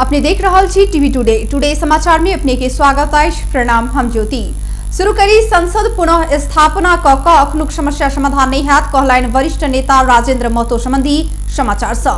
अपने देख रहल छी टीवी टुडे। टुडे समाचार में अपने के स्वागत अछि। प्रणाम, हम ज्योति। शुरू करी संसद पुनः स्थापना क अखनुक समस्या समाधान नहीं हैत कहलनि वरिष्ठ नेता राजेंद्र महतो संबंधी समाचार सँ।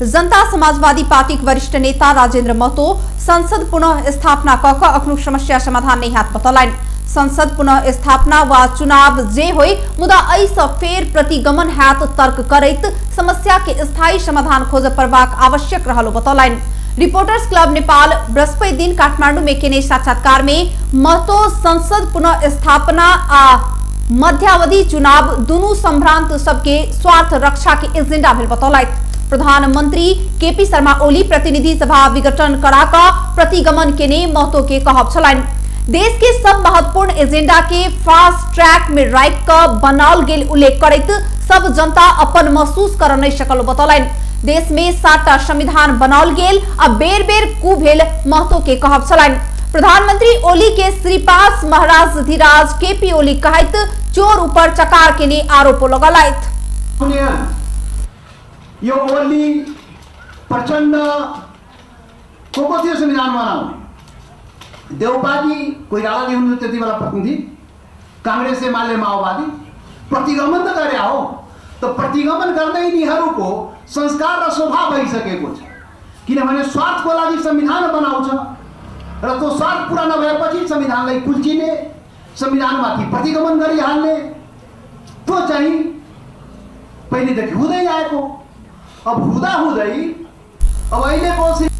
जनता समाजवादी पार्टीक वरिष्ठ नेता राजेंद्र महतो संसद पुनः स्थापना क अखनुक समस्या समाधान नहीं हैत बतौलनि। संसद पुनः स्थापना वा चुनाव जे होय मुदा एहि सँ फेर प्रतिगमन हैत तर्क करैत समस्या के स्थायी समाधान खोजय पड़बाक आवश्यक रहल बतौलनि। रिपोर्टर्स क्लब नेपाल बृहस्पति दिन काठमांडू में केने साक्षात्कार में महतो संसद पुनः स्थापना आ मध्यावधि चुनाव दुनू संभ्रांत सबके स्वार्थ रक्षा के एजेंडा भेल बतौलथि। प्रधानमंत्री केपी शर्मा ओली प्रतिनिधि सभा विघटन करा कऽ प्रतिगमन केने महतो के कहब छलनि। देश के सब महत्वपूर्ण एजेंडा के फास्ट ट्रैक में राखि कऽ बनाओल गेल उल्लेख करैत सब जनता अपन महसूस कर नहीं सकल बतौलनि। देश में 7टा संविधान बनाओल गेल आ बेर बेर कू भेल महतो के कहब छलनि। प्रधानमंत्री ओली के श्रीपास महाराज धीराज केपी ओली कहैत चोर ऊपर चकार केने आरोप लगौलथि। यो ओली प्रचण्ड को को थियो संविधान बनाउने? देउपाजी कोइरालाजी हुनुहुन्थ्यो त्यति बेला प्रतिनिधि, काङ्ग्रेस एमाले माओवादी प्रतिगमन त गरे हो। त प्रतिगमन गर्ने यिनीहरूको संस्कार र स्वभाव भइसकेको छ, किनभने स्वार्थको लागि संविधान बनाउँछ र त्यो स्वार्थ पुरा नभएपछि संविधानलाई कुल्चिने, संविधानमाथि प्रतिगमन गरिहाल्ने त्यो चाहिँ पहिलेदेखि हुँदै आएको। अब हुँदा हुँदै अब अहिलेको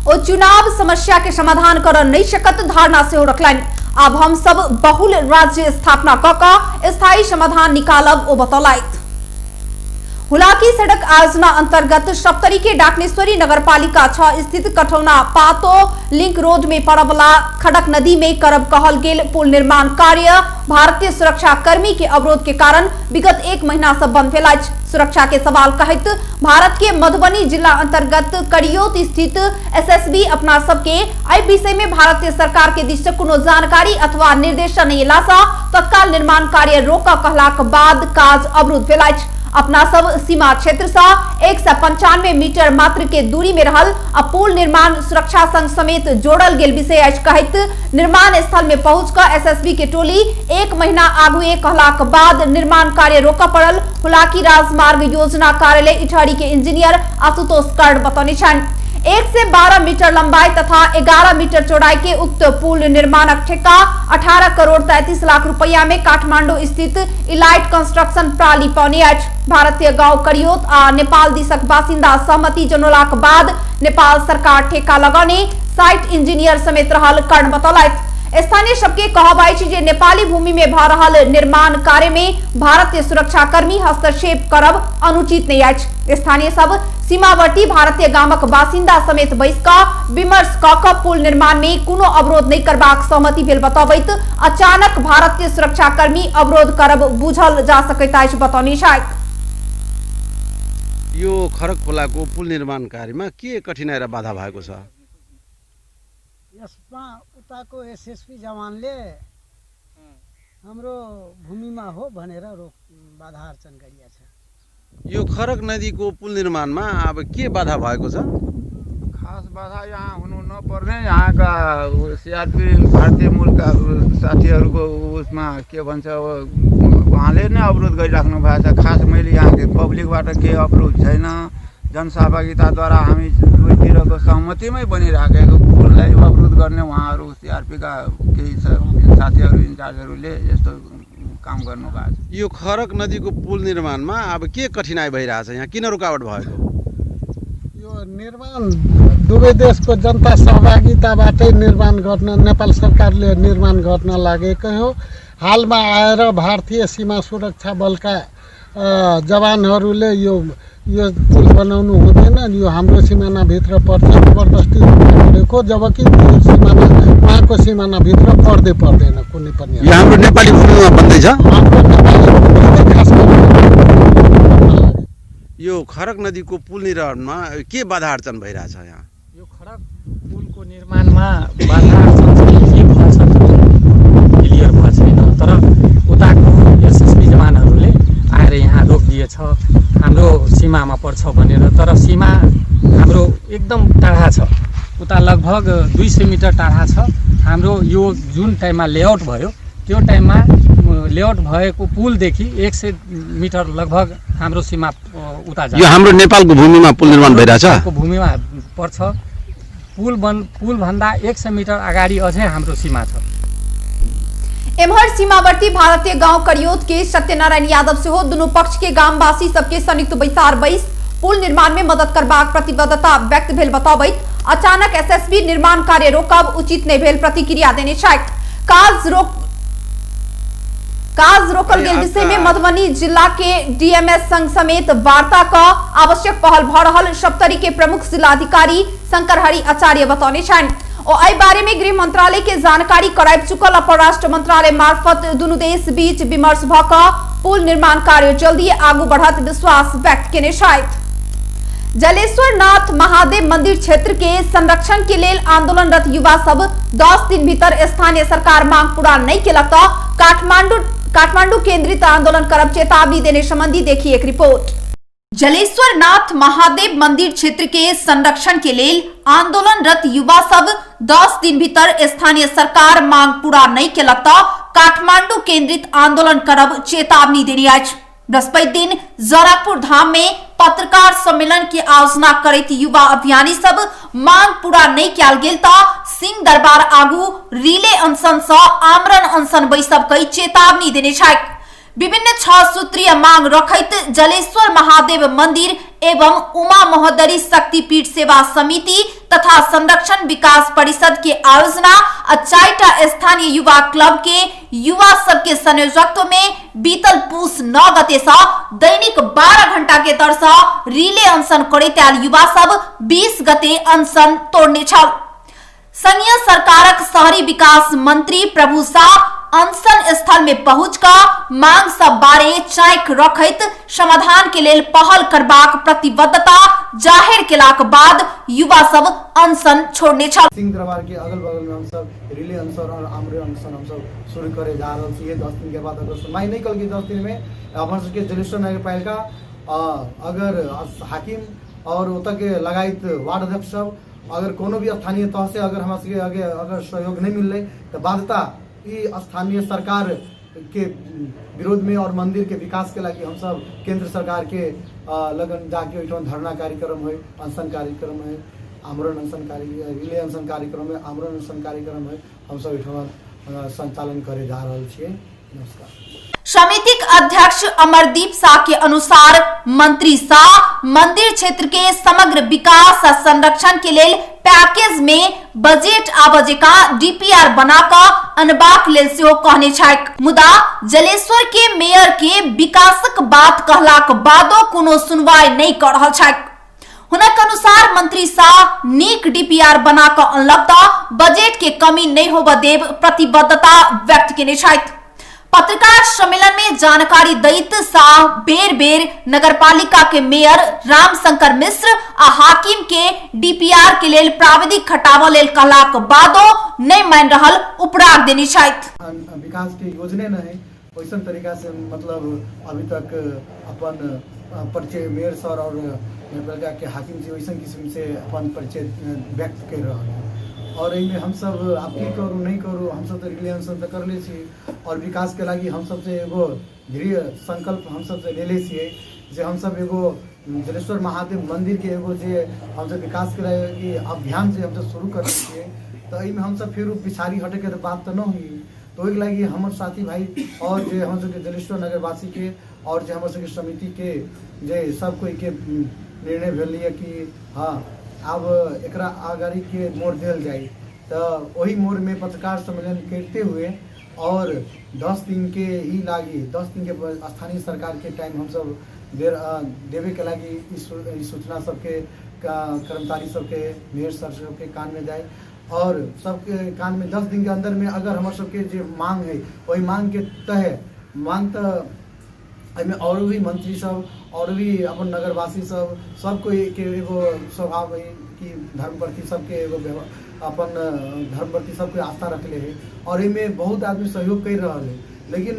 ओ चुनाव समस्या के समाधान कर नहीं सकत धारणा सेहो रखलनि। आब हम सब बहुल राज्य स्थापना क स्थायी समाधान निकालब ओ बतौलथि। हुलाकी सड़क आयोजना अंतर्गत सप्तरी के डाकनेश्वरी नगरपालिका 6 स्थित कठौना पातो लिंक रोड में पड़बला खड़क नदी में करब कहल गेल पुल निर्माण कार्य भारतीय सुरक्षा कर्मी के अवरोध के कारण विगत 1 महीना से बंद भेल अछि। सुरक्षा के सवाल कहैत भारत के मधुबनी जिला अंतर्गत करियोत स्थित एसएसबी अपना सबके एहि विषय में भारतीय सरकार के दिस से कोनो जानकारी अथवा निर्देशन नहीं एला सँ तत्काल निर्माण कार्य रोक कहलाक बाद काज अवरुद्ध भेल अछि। अपना सब सीमा क्षेत्र से 195 मीटर मात्र के दूरी में रहल आ पुल निर्माण सुरक्षा संघ समेत जोड़ल गेल विषय अछि कहैत निर्माण स्थल में पहुंच कऽ एसएसबी के टोली 1 महीना आगुए कहलाक बाद निर्माण कार्य रोकऽ पड़ल। हुलाकी राजमार्ग योजना कार्यालय इटहरी के इंजीनियर आशुतोष कर्ण बतौने छनि। 112 मीटर लंबाई तथा 11 मीटर चौड़ाई के उक्त पुल निर्माणक ठेका 18 करोड़ 33 लाख रुपया में काठमांडू स्थित इलाइट कंस्ट्रक्शन प्राली पौने अछि। भारतीय गांव करियोत आ नेपाल दिसक बासिन्दा सहमति जनौलाक बाद नेपाल सरकार ठेका लगौने साइट इंजीनियर समेत रहल कर्ण बतौलथि। स्थानीय सबके कहब अछि जे नेपाली भूमि में भऽ रहल निर्माण कार्य में भारतीय सुरक्षाकर्मी हस्तक्षेप करब अनुचित नहीं अछि। स्थानीय सब सीमावर्ती भारतीय गामक बासिन्दा समेत बैस कऽ विमर्श कऽ पुल निर्माण में कोनो अवरोध नहीं करबाक सहमति भेल बतबैत अचानक भारतीय सुरक्षाकर्मी अवरोध करब बुझल जा सकैत अछि बतौने छथि। यो खरक खोलाको पुल निर्माण कार्यमा के कठिनाई र बाधा भएको छ? यसमा उताको एसएसपी जवानले हाम्रो भूमिमा हो भनेर रोक बाधा अर्चन गरिएको छ। यो खरक नदीको पुल निर्माणमा अब के बाधा भएको छ? खास बाधा यहाँ हुनु नपर्ने, यहाँका सिआरपी भारतीय मूलका साथीहरूको उसमा के भन्छ उहाँले नै अवरोध गरिराख्नु भएको छ। खास मैले यहाँ पब्लिकबाट केही अवरोध छैन, जनसहभागिताद्वारा हामी दुवैतिरको सहमतिमै बनिराखेको पुललाई अवरोध गर्ने उहाँहरू सिआरपीका केही साथीहरू इन्चार्जहरूले यस्तो काम गर्नुभएको छ। यो खरक नदीको पुल निर्माणमा अब के कठिनाइ भइरहेछ, यहाँ किन रुकावट भएको? यो निर्माण दुवै देशको जनता सहभागिताबाटै निर्माण गर्न नेपाल सरकारले निर्माण गर्न लागेकै हो। हालमा आएर भारतीय सीमा सुरक्षा बलका जवानहरूले यो यो पुल बनाउनु हुँदैन, यो हाम्रो सिमानाभित्र पर्छ, जबरजस्ती गरेको, जबकि त्यो सिमाना उहाँको सिमानाभित्र पर्दै पर्दैन कुनै पनि। यो हाम्रो नेपाली भूमिमा बन्दैछ, हाम्रो नेपाली भूमिमा खास गरी। यो खरक नदीको पुल निर्माणमा के बाधा अडचन भइरहेछ यहाँ? यो खरक पुलको निर्माणमा बाधा अडचन चाहिँ के भएछ त्यो क्लियर भएको छैन, तर उताको एसएसबी जवानहरूले आएर यहाँ रोकिदिएछ हाम्रो सीमामा पर्छ भनेर। तर सीमा हाम्रो एकदम टाढा छ, उता लगभग 200 मिटर टाढा छ। हाम्रो यो जुन टाइममा लेआउट भयो त्यो टाइममा लेआउट भएको पुलदेखि 100 मिटर लगभग हाम्रो सीमा उता यो हाम्रो नेपालको भूमिमा पुल निर्माण भइरहेछ, भूमिमा पर्छ। पुलभन्दा 100 मिटर अगाडि अझै हाम्रो सीमा छ। एम्हर सीमावर्ती भारतीय गांव करियोत के सत्यनारायण यादव सेहो दुनू पक्ष के गामवासी सबके संयुक्त बैसार बैस पुल निर्माण में मदद करबाक प्रतिबद्धता व्यक्त भेल बतबैत अचानक एसएसबी निर्माण कार्य रोकब उचित नहीं भेल प्रतिक्रिया देने छथि। काज रोकल गेल विषय में मधुबनी जिला के डीएमएस संघ समेत वार्ता का आवश्यक पहल भ रहल सप्तरी के प्रमुख जिलाधिकारी शंकर हरि आचार्य बतौने छनि। ओ एहि बारे में गृह मंत्रालय के जानकारी कराबि चुकल परराष्ट्र मंत्रालय मार्फत दुनू देश बीच विमर्श भ क पुल निर्माण कार्य जल्दी आगू बढ़त विश्वास व्यक्त केने छथि। जलेश्वर नाथ महादेव मंदिर क्षेत्र के संरक्षण के लेल आंदोलनरत युवा सब 10 दिन भीतर स्थानीय सरकार मांग पूरा नहीं केलक त काठमांडू केंद्रित आंदोलन करब चेतावनी देने संबंधी देखिए एक रिपोर्ट। जलेश्वर नाथ महादेव मंदिर क्षेत्र के संरक्षण के लेल आंदोलनरत युवा सब 10 दिन भीतर स्थानीय सरकार मांग पूरा नहीं केलक त काठमांडू केंद्रित आंदोलन करब चेतावनी देने अछि। बृहस्पति दिन जनकपुर धाम में पत्रकार सम्मेलन के आयोजना करैत युवा अभियानी सब मांग पूरा नहीं कयल गेल त सिंह दरबार आगू रिले अनशन स आमरण अनशन बैसब कई चेतावनी देने छथि। विभिन्न 6 सूत्रीय मांग रखैत जलेश्वर महादेव मंदिर एवं उमा महोदरी शक्तिपीठ सेवा समिति तथा संरक्षण विकास परिषद के आयोजना आ 4टा स्थानीय युवा क्लब के युवा सबके संयोजकत्व में बीतल पूस 9 गते से दैनिक 12 घंटा के दर से रिले अनशन करैत आयल युवा सब 20 गते अनशन तोड़ने छल। संघीय सरकारक शहरी विकास मंत्री प्रभु शाह अनशन स्थल में पहुंचकर मांग सब बारे चाँख रखैत समाधान के लेल पहल करबाक प्रतिबद्धता जाहिर केलाक बाद युवा सब अनशन छोड़ने छल। सिंह दरबार के अगल बगल में हम सब रिले अनशन और आमरण अनशन हम सब शुरू करे जा रहा छी। 10 दिन के बाद अगर सुनवाई नहीं कल 10 दिन में हमर सबके जलेश्वर नगरपालिका अगर हाकिम और ओतऽ के लगायत वार्ड अध्यक्ष सब अगर कोनो भी स्थानीय तह से अगर हमरा सबके आगे अगर सहयोग नहीं मिललै तऽ बाध्यता ई स्थानीय सरकार के विरोध में और मंदिर के विकास के लागि हमसब केंद्र सरकार के लगन जाके ओहिठाम धरना कार्यक्रम होइ, अनशन कार्यक्रम होइ, आमरण अनशन कार्य रिले अनशन कार्यक्रम होइ, आमरण अनशन कार्यक्रम होइ, हमसब ओहिठाम संचालन करे जा रहल छियै। नमस्कार। समितिक अध्यक्ष अमरदीप शाह के अनुसार मंत्री शाह मंदिर क्षेत्र के समग्र विकास आ संरक्षण के लेल पैकेज में बजट आबऽ जकाँ डीपीआर बना कऽ अनबाक लेल सेहो कहने छथि। मुदा जलेश्वर के मेयर के विकासक बात कहलाक बादो कोनो सुनवाई नहीं कऽ रहल छथि। हुनक अनुसार मंत्री शाह नीक डीपीआर बना कऽ अनलक तऽ बजट के कमी नहीं होबऽ देब प्रतिबद्धता व्यक्त केने छथि। पत्रकार सम्मेलन में जानकारी दैत शाह बेर बेर नगरपालिका के मेयर रामशंकर मिश्र आ हाकिम के डीपीआर के लेल प्राविधिक खटाबऽ लेल कहलाक बादो नहीं मान रहल उपराग देने छथि। विकास के योजने नहीं वैसन तरीका से मतलब अभी तक अपन परिचय मेयर सर और नगरपालिका के हाकिम जी वैसन किस्म से अपन परिचय व्यक्त कर रहल है। और एहिमे हमसब आब की करू नहीं करू, हमसब तऽ रिले अनशन तऽ करले छी और विकास के लागि हमसब से एगो दृढ़ संकल्प हमसब से लेले छियै जे हमसब एगो जलेश्वर महादेव मंदिर के एगो जे हमसब विकास के लागि अभियान जे हमसब शुरू करले छियै तऽ एहिमे हमसब फेर पिछाड़ी हटैके तऽ बात तऽ नहि होइ। तऽ ओहिके लागि हमर साथी भाई और जे हमर सबके जलेश्वर नगरवासी के और जे हमर सबके समिति के जे सब कोई के निर्णय भेल यऽ कि हाँ आब एकरा अगाड़ी के मोड़ देल जाय तऽ ओहि मोड़मे पत्रकार सम्मेलन करिते हुए और 10 दिन के ही लागि 10 दिन के स्थानीय सरकार के टाइम हमसब देवे के लागि ई सूचना सबके कर्मचारी सबके मेयर सर सबके कान में जाय और सबके कान में 10 दिन के अंदर में अगर हमर सबके जे मांग है ओहि मांग के तह मांग तऽ एहिमे और भी मंत्री सब और भी अपन नगरवासी सब सब कोई के एगो स्वभाव है कि धर्म प्रति सबके एगो अपन धर्म प्रति सबके आस्था रखले है और एहिमे बहुत आदमी सहयोग कर रहल है, लेकिन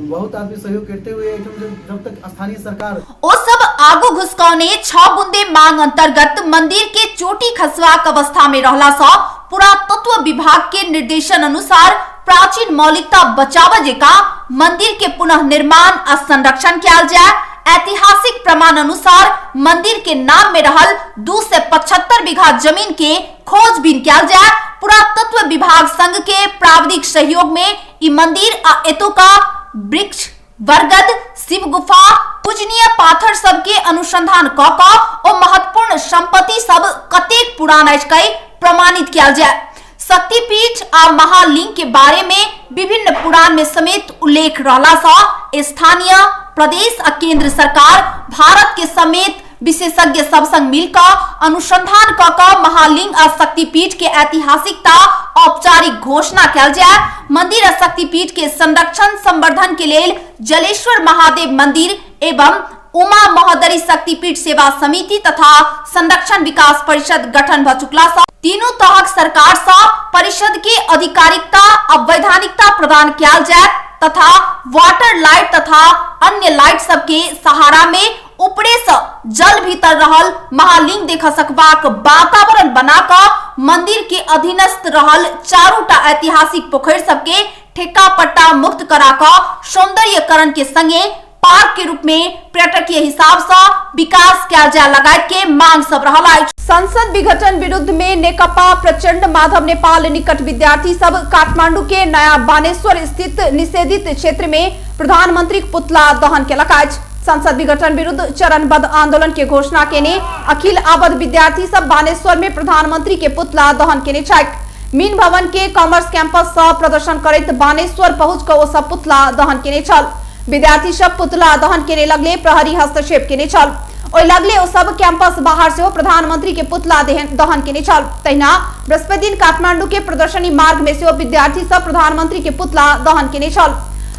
बहुत आदमी सहयोग करते हुए जब तक स्थानीय सरकार ओ सब आगू घुसकौने 6 बुंदे मांग अंतर्गत मंदिर के चोटी खसवाक अवस्था में रहला सँ पुरातत्व विभाग के निर्देशन अनुसार प्राचीन मौलिकता बचाव जेका मंदिर के पुनः निर्माण आ संरक्षण कयल जाय। ऐतिहासिक प्रमाण अनुसार मंदिर के नाम में रहल 275 बीघा जमीन के खोजबीन कयल जाय। पुरातत्व विभाग संघ के प्राविधिक सहयोग में ई मंदिर आ एतुका वृक्ष, बरगद, शिव गुफा, पूजनीय पाथर सब के अनुसंधान क क ओ महत्वपूर्ण संपत्ति सब कतेक पुरान अछि कहि प्रमाणित कयल जाय। शक्तिपीठ आ महालिंग के बारे में विभिन्न पुराण में समेत उल्लेख रहला सँ स्थानीय, प्रदेश आ केंद्र सरकार भारत के समेत विशेषज्ञ सब संग मिलकर अनुसंधान क क महालिंग आ शक्तिपीठ के ऐतिहासिकता औपचारिक घोषणा कयल जाय। मंदिर आ शक्तिपीठ के संरक्षण संवर्धन के लेल जलेश्वर महादेव मंदिर एवं उमा महोदरी शक्तिपीठ सेवा समिति तथा संरक्षण विकास परिषद गठन भ चुकला सँ तीनू तहक सरकार सँ परिषद के आधिकारिकता आ वैधानिकता प्रदान कयल जाय तथा वाटर लाइट तथा अन्य लाइट सब के सहारा में ऊपरे से जल भीतर रहल महालिंग देख सकबाक वातावरण बना क मंदिर के अधीनस्थ रहल चारूटा ऐतिहासिक पोखरि सबके ठेका पट्टा मुक्त करा क सौंदर्यकरण के संगे पार्क के रूप में पर्यटकीय हिसाब से विकास कयल जाय लगायत के मांग सब रहल अछि। संसद विघटन विरुद्ध में नेकपा प्रचंड माधव नेपाल निकट विद्यार्थी सब काठमांडू के नया बानेश्वर स्थित निषेधित क्षेत्र में प्रधानमंत्री पुतला दहन केलक अछि। संसद विघटन विरुद्ध चरणबद्ध आंदोलन के घोषणा केने अखिल आबद्ध विद्यार्थी सब बानेश्वर में प्रधानमंत्री के पुतला दहन केने छथि। मीन भवन के कॉमर्स कैंपस से प्रदर्शन करैत बानेश्वर पहुंच के ओ सब पुतला दहन केने छल। विद्यार्थी सब पुतला दहन केने लगले प्रहरी हस्तक्षेप केने छल। ओहि लगले ओ सब कैंपस बाहर सेहो प्रधानमंत्री के पुतला दहन केने छल। तहिना बृहस्पति दिन काठमांडू के प्रदर्शनी मार्ग में सेहो विद्यार्थी सब प्रधानमंत्री के पुतला दहन केने छल।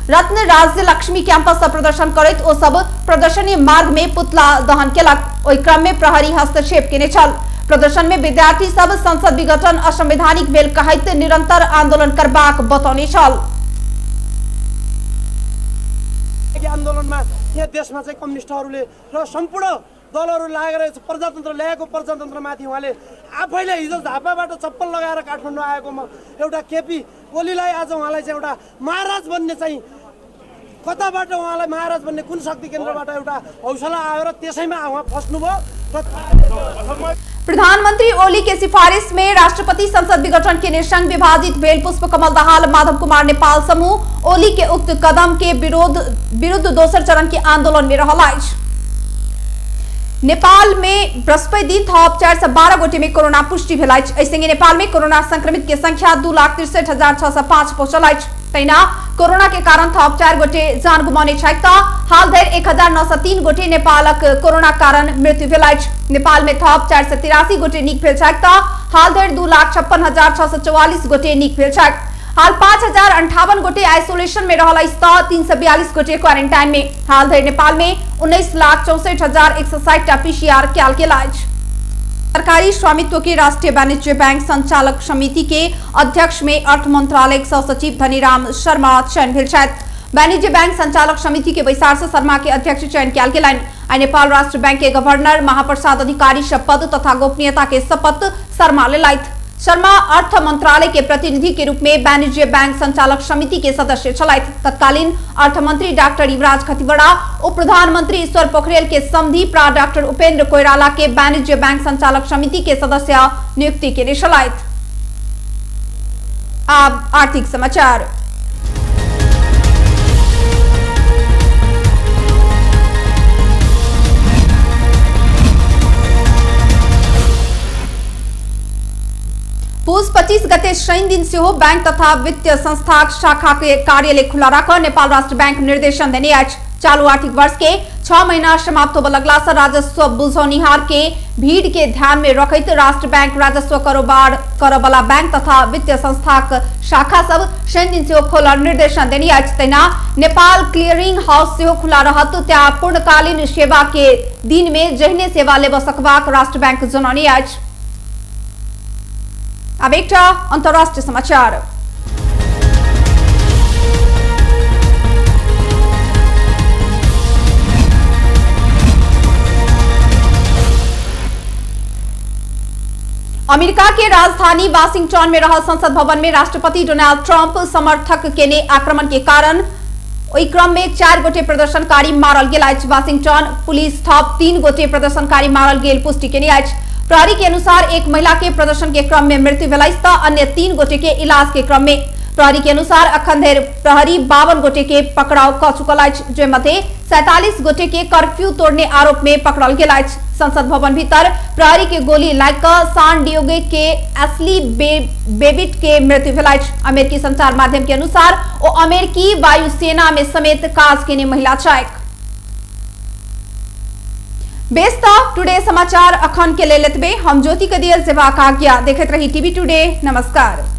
रत्न राज्य लक्ष्मी कैंपस से प्रदर्शन करैत ओ सब प्रदर्शनी मार्ग में पुतला दहन केलक। ओहि क्रम में प्रहरी हस्तक्षेप केने छल। प्रदर्शन में विद्यार्थी सब संसद विघटन असंवैधानिक भेल कहैत निरंतर आंदोलन करबाक बतौने छल। आन्दोलनमा यहाँ देशमा चाहिँ कम्युनिस्टहरूले र सम्पूर्ण दलहरू लागेर प्रजातन्त्र ल्याएको प्रजातन्त्रमाथि उहाँले आफैले हिजो झापाबाट चप्पल लगाएर काठमाडौँ आएकोमा एउटा केपी ओलीलाई आज उहाँलाई चाहिँ एउटा महाराज बन्ने चाहिँ कताबाट उहाँलाई महाराज बन्ने कुन शक्ति केन्द्रबाट एउटा हौसला आयो र त्यसैमा उहाँ फस्नुभयो। र प्रधानमंत्री ओली के सिफारिश में राष्ट्रपति संसद विघटन के निसंग विभाजित भेल पुष्प कमल दाहाल माधव कुमार नेपाल समूह ओली के उक्त कदम के विरुद्ध दोसर चरण के आंदोलन में रहल अछि। नेपाल में बृहस्पति दिन थप 412 गोटे में कोरोना पुष्टि भेल अछि। एहि संगे नेपाल में कोरोना संक्रमित के संख्या 2,63,605 पहुंचल अछि। तहिना कोरोना के कारण थप 4 गोटे जान गुमाउने छथि त हाल धरि 1,903 गोटे नेपालक कोरोना कारण मृत्यु भेल अछि। नेपाल में थप 483 गोटे नीक भेल छथि त हाल धरि 2,56,644 गोटे नीक भेल छथि। हाल 5,058 गोटे आइसोलेशन में रहल अछि त 342 गोटे क्वारेंटाइन में। हाल धरि नेपाल में 19,64,160 टा पीसीआर कयल गेल अछि। सरकारी स्वामित्व के राष्ट्रीय वाणिज्य बैंक संचालक समिति के अध्यक्ष में अर्थ मंत्रालय सह सचिव धनीराम शर्मा चयन भेल छथि। वाणिज्य बैंक संचालक समिति के बैसार से शर्मा के अध्यक्ष चयन कयल गेलनि। आ नेपाल राष्ट्र बैंक के गवर्नर महाप्रसाद अधिकारी शपथ तथा गोपनीयता के शपथ शर्मा लेलथि। शर्मा अर्थ मंत्रालय के प्रतिनिधि के रूप में वाणिज्य बैंक संचालक समिति के सदस्य छलथि। तत्कालीन अर्थमंत्री डॉक्टर युवराज खतिवड़ा, उप प्रधानमंत्री ईश्वर पोखरेल के समधि प्रा डॉक्टर उपेंद्र कोइराला के वाणिज्य बैंक संचालक समिति के सदस्य नियुक्ति केने छलथि। आब आर्थिक समाचार। पुस 25 गते शनि दिन सेहो बैंक तथा वित्तीय संस्थाक शाखा के कार्यालय खुला राख नेपाल राष्ट्र बैंक निर्देशन देने अछि। चालू आर्थिक वर्ष के 6 महीना समाप्त होबय लगला से राजस्व बुझौनिहार के भीड़ के ध्यान में रखैत राष्ट्र बैंक राजस्व कारोबार करबला बैंक तथा वित्तीय संस्थाक शाखा सब शनि दिन सेहो खोलल निर्देशन देने अछि। तहिना नेपाल क्लियरिंग हाउस सेहो खुला रहत, त्या पूर्णकालीन सेवा के दिन में जहिने सेवा लेबऽ सकबाक राष्ट्र बैंक जनौने अछि। अब एकटा अंतर्राष्ट्रीय समाचार। अमेरिका के राजधानी वाशिंगटन में रहल संसद भवन में राष्ट्रपति डोनाल्ड ट्रंप समर्थक केने आक्रमण के कारण ओहि क्रम में 4 गोटे प्रदर्शनकारी मारल गेल अछि। वाशिंगटन पुलिस थप 3 गोटे प्रदर्शनकारी मारल गेल पुष्टि केने अछि। प्रहरी के अनुसार एक महिला के प्रदर्शन के क्रम में मृत्यु भेल अछि त अन्य 3 गोटे के इलाज के क्रम में। प्रहरी के अनुसार अखन धरि प्रहरी 52 गोटे के पकड़ाव क चुकल अछि, जाहि मध्ये 47 गोटे के कर्फ्यू तोड़ने आरोप में पकड़ल गेल अछि। संसद भवन भीतर प्रहरी के गोली लागि कऽ सान डिएगो के एस्ली बेबिट के मृत्यु भेल अछि। अमेरिकी संचार माध्यम के अनुसार ओ अमेरिकी वायुसेना में समेत काज केने महिला छथि। बेस त टुडे समाचार अखन के लेल एतबे। हम ज्योति कदियल सेवाक आज्ञा देखैत रही टीवी टुडे। नमस्कार।